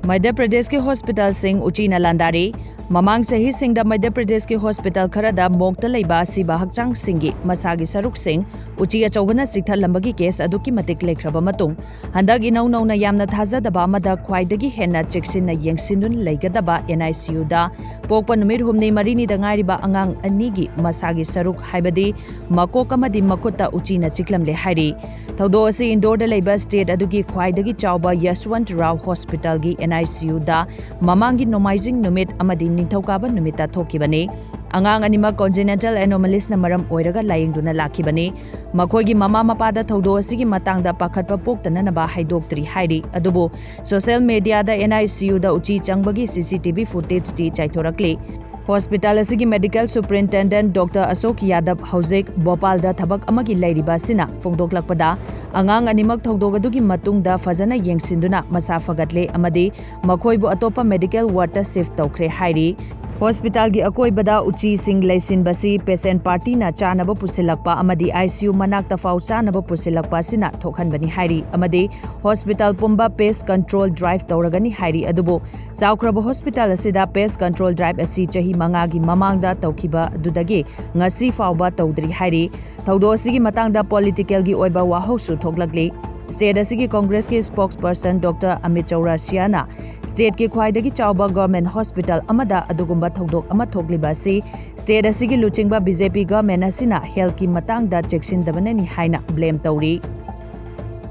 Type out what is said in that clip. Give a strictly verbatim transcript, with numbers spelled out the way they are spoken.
ꯃꯙ꯭ꯌ ꯄ꯭ꯔꯗꯦꯁꯀꯤ ꯍꯣꯁꯄꯤꯇꯥꯜꯁꯤꯡ ꯎꯆꯤꯅ ꯂꯥꯟꯗꯥꯔꯤ꯫ ꯃꯃꯥꯡ ꯆꯍꯤꯁꯤꯡꯗ ꯃꯙ꯭ꯌ ꯄ꯭ꯔꯗꯦꯁꯀꯤ ꯍꯣꯁꯄꯤꯇꯥꯜ ꯈꯔꯗ ꯃꯣꯛꯇ ꯂꯩꯕ ꯑꯁꯤꯕ ꯍꯛꯆꯥꯡꯁꯤꯡꯒꯤ ꯃꯁꯥꯒꯤ ꯁꯔꯨꯛꯁꯤꯡ ꯎꯆꯤ ꯑꯆꯧꯕꯅ ꯆꯤꯛꯊꯠꯂꯝꯕꯒꯤ ꯀꯦꯁ ꯑꯗꯨꯛꯀꯤ ꯃꯇꯤꯛ ꯂꯩꯈ꯭ꯔꯕ ꯃꯇꯨꯡ, ꯍꯟꯗꯛ ꯏꯅꯧ ꯅꯧꯅ ꯌꯥꯝꯅ ꯊꯥꯖꯗꯕ ꯑꯃꯗ ꯈ꯭ꯋꯥꯏꯗꯒꯤ ꯍꯦꯟꯅ ꯆꯦꯛꯁꯤꯟꯅ ꯌꯦꯡꯁꯤꯟꯗꯨꯅ ꯂꯩꯒꯗꯕ NICUꯗ ꯄꯣꯛꯄ ꯅꯨꯃꯤꯠ ꯍꯨꯝꯅꯤ ꯃꯔꯤꯅꯤꯗ ꯉꯥꯏꯔꯤꯕ ꯑꯉꯥꯡ ꯑꯅꯤꯒꯤ ꯃꯁꯥꯒꯤ ꯁꯔꯨꯛ, ꯍꯥꯏꯕꯗꯤ ꯃꯀꯣꯛ ꯑꯃꯗꯤ ꯃꯈꯨꯠꯇ ꯎꯆꯤꯅ ꯆꯤꯛꯂꯝꯂꯦ ꯍꯥꯏꯔꯤ꯫ ꯊꯧꯗꯣꯛ ꯑꯁꯤ ꯏꯟꯗꯣꯔꯗ ꯂꯩꯕ ꯁ꯭ꯇꯦꯠ ꯑꯗꯨꯒꯤ ꯈ꯭ꯋꯥꯏꯗꯒꯤ ꯆꯥꯎꯕ ꯌꯁꯋꯟꯠ ꯔꯥꯎ ꯍꯣꯁꯄꯤꯇꯥꯜꯒꯤ NICUꯗ ꯃꯃꯥꯡꯒꯤ ꯅꯣꯡꯃꯥꯏꯖꯤꯡ ꯅꯨꯃꯤꯠ ꯑꯃꯗꯤ ꯅꯤꯡꯊꯧꯀꯥꯕ ꯅꯨꯃꯤꯠꯇ ꯊꯣꯛꯈꯤꯕꯅꯤ꯫ ꯑꯉꯥꯡ ꯑꯅꯤꯃꯛ congenital anomaliesꯅ ꯃꯔꯝ ꯑꯣꯏꯔꯒ ꯂꯥꯌꯦꯡꯗꯨꯅ ꯂꯥꯛꯈꯤꯕꯅꯤ꯫ ꯃꯈꯣꯏꯒꯤ ꯃꯃꯥ ꯃꯄꯥꯗ ꯊꯧꯗꯣꯛ ꯑꯁꯤꯒꯤ ꯃꯇꯥꯡꯗ ꯄꯥꯈꯠꯄ ꯄꯣꯛꯇꯅꯅꯕ ꯍꯥꯏꯗꯣꯛꯇ꯭ꯔꯤ ꯍꯥꯏꯔꯤ꯫ ꯑꯗꯨꯕꯨ ꯁꯣꯁꯤꯌꯦꯜ ꯃꯦꯗꯤꯌꯥꯗ NICUꯗ ꯎꯆꯤ ꯆꯪꯕꯒꯤ CCTV footageꯇꯤ ꯆꯥꯏꯊꯣꯔꯛꯂꯤ꯫ ꯍꯣꯁꯄꯤꯇꯥꯜ ꯑꯁꯤꯒꯤ ꯃꯦꯗꯤꯀꯦꯜ ꯁꯨꯄꯔꯤꯟꯇꯦꯟꯗꯦꯟꯠ ꯗꯣꯛꯇꯔ ꯑꯁꯣꯛ ꯌꯥꯗꯕ ꯍꯧꯖꯤꯛ ꯚꯣꯄꯥꯜꯗ ꯊꯕꯛ ꯑꯃꯒꯤ ꯂꯩꯔꯤꯕ ꯑꯁꯤꯅ ꯐꯣꯡꯗꯣꯛꯂꯛꯄꯗ, ꯑꯉꯥꯡ ꯑꯅꯤꯃꯛ ꯊꯧꯗꯣꯛ ꯑꯗꯨꯒꯤ ꯃꯇꯨꯡꯗ ꯐꯖꯅ ꯌꯦꯡꯁꯤꯟꯗꯨꯅ ꯃꯁꯥ ꯐꯒꯠꯂꯦ ꯑꯃꯗꯤ ꯃꯈꯣꯏꯕꯨ ꯑꯇꯣꯞꯄ ꯃꯦꯗꯤꯀꯦꯜ ꯋꯥꯔꯗꯇ ꯁꯤꯐ ꯇꯧꯈ꯭ꯔꯦ ꯍꯥꯏꯔꯤ꯫ ꯍꯣꯁꯄꯤꯇꯥꯜꯒꯤ ꯑꯀꯣꯏꯕꯗ ꯎꯆꯤꯁꯤꯡ ꯂꯩꯁꯤꯟꯕꯁꯤ ꯄꯦꯁꯦꯟꯠ ꯄꯥꯔꯇꯤꯅ ꯆꯥꯅꯕ ꯄꯨꯁꯤꯜꯂꯛꯄ ꯑꯃꯗꯤ ICU ꯃꯅꯥꯛꯇ ꯐꯥꯎ ꯆꯥꯅꯕ ꯄꯨꯁꯤꯜꯂꯛꯄ ꯑꯁꯤꯅ ꯊꯣꯛꯍꯟꯕꯅꯤ ꯍꯥꯏꯔꯤ ꯑꯃꯗꯤ ꯍꯣꯁꯄꯤꯇꯥꯜ ꯄꯨꯝꯕ ꯄꯦꯁ ꯀꯟꯇ꯭ꯔꯣꯜ ꯗ꯭ꯔꯥꯏꯚ ꯇꯧꯔꯒꯅꯤ ꯍꯥꯏꯔꯤ꯫ ꯑꯗꯨꯕꯨ ꯆꯥꯎꯈ꯭ꯔꯕ ꯍꯣꯁꯄꯤꯇꯥꯜ ꯑꯁꯤꯗ ꯄꯦꯁ ꯀꯟꯇ꯭ꯔꯣꯜ ꯗ꯭ꯔꯥꯏꯚ ꯑꯁꯤ ꯆꯍꯤ ꯃꯉꯥꯒꯤ ꯃꯃꯥꯡꯗ ꯇꯧꯈꯤꯕ ꯑꯗꯨꯗꯒꯤ ꯉꯁꯤ ꯐꯥꯎꯕ ꯇꯧꯗ꯭ꯔꯤ ꯍꯥꯏꯔꯤ꯫ ꯊꯧꯗꯣꯛ ꯑꯁꯤꯒꯤ ꯃꯇꯥꯡꯗ ꯄꯣꯂꯤꯇꯤꯀꯦꯜꯒꯤ ꯑꯣꯏꯕ ꯋꯥꯍꯧꯁꯨ ꯊꯣꯛꯂꯛꯂꯤ꯫ ꯁ꯭ꯇꯦꯠ ꯑꯁꯤꯒꯤ ꯀꯣꯡꯒ꯭ꯔꯦꯁꯀꯤ ꯁ꯭ꯄꯣꯛꯁꯄꯔꯁꯟ ꯗꯣꯛꯇꯔ ꯑꯃꯤꯠ ꯆꯧꯔꯥꯁꯤꯌꯥꯅ ꯁ꯭ꯇꯦꯠꯀꯤ ꯈ꯭ꯋꯥꯏꯗꯒꯤ ꯆꯥꯎꯕ ꯒꯚꯔꯟꯃꯦꯟꯠ ꯍꯣꯁꯄꯤꯇꯥꯜ ꯑꯃꯗ ꯑꯗꯨꯒꯨꯝꯕ ꯊꯧꯗꯣꯛ ꯑꯃ ꯊꯣꯛꯂꯤꯕ ꯑꯁꯤ ꯁ꯭ꯇꯦꯠ ꯑꯁꯤꯒꯤ ꯂꯨꯆꯤꯡꯕ BJP ꯒꯚꯔꯟꯃꯦꯟꯠ ꯑꯁꯤꯅ ꯍꯦꯜꯊꯀꯤ ꯃꯇꯥꯡꯗ ꯆꯦꯛꯁꯤꯟꯗꯕꯅꯅꯤ ꯍꯥꯏꯅ ꯕ꯭ꯂꯦꯝ ꯇꯧꯔꯤ꯫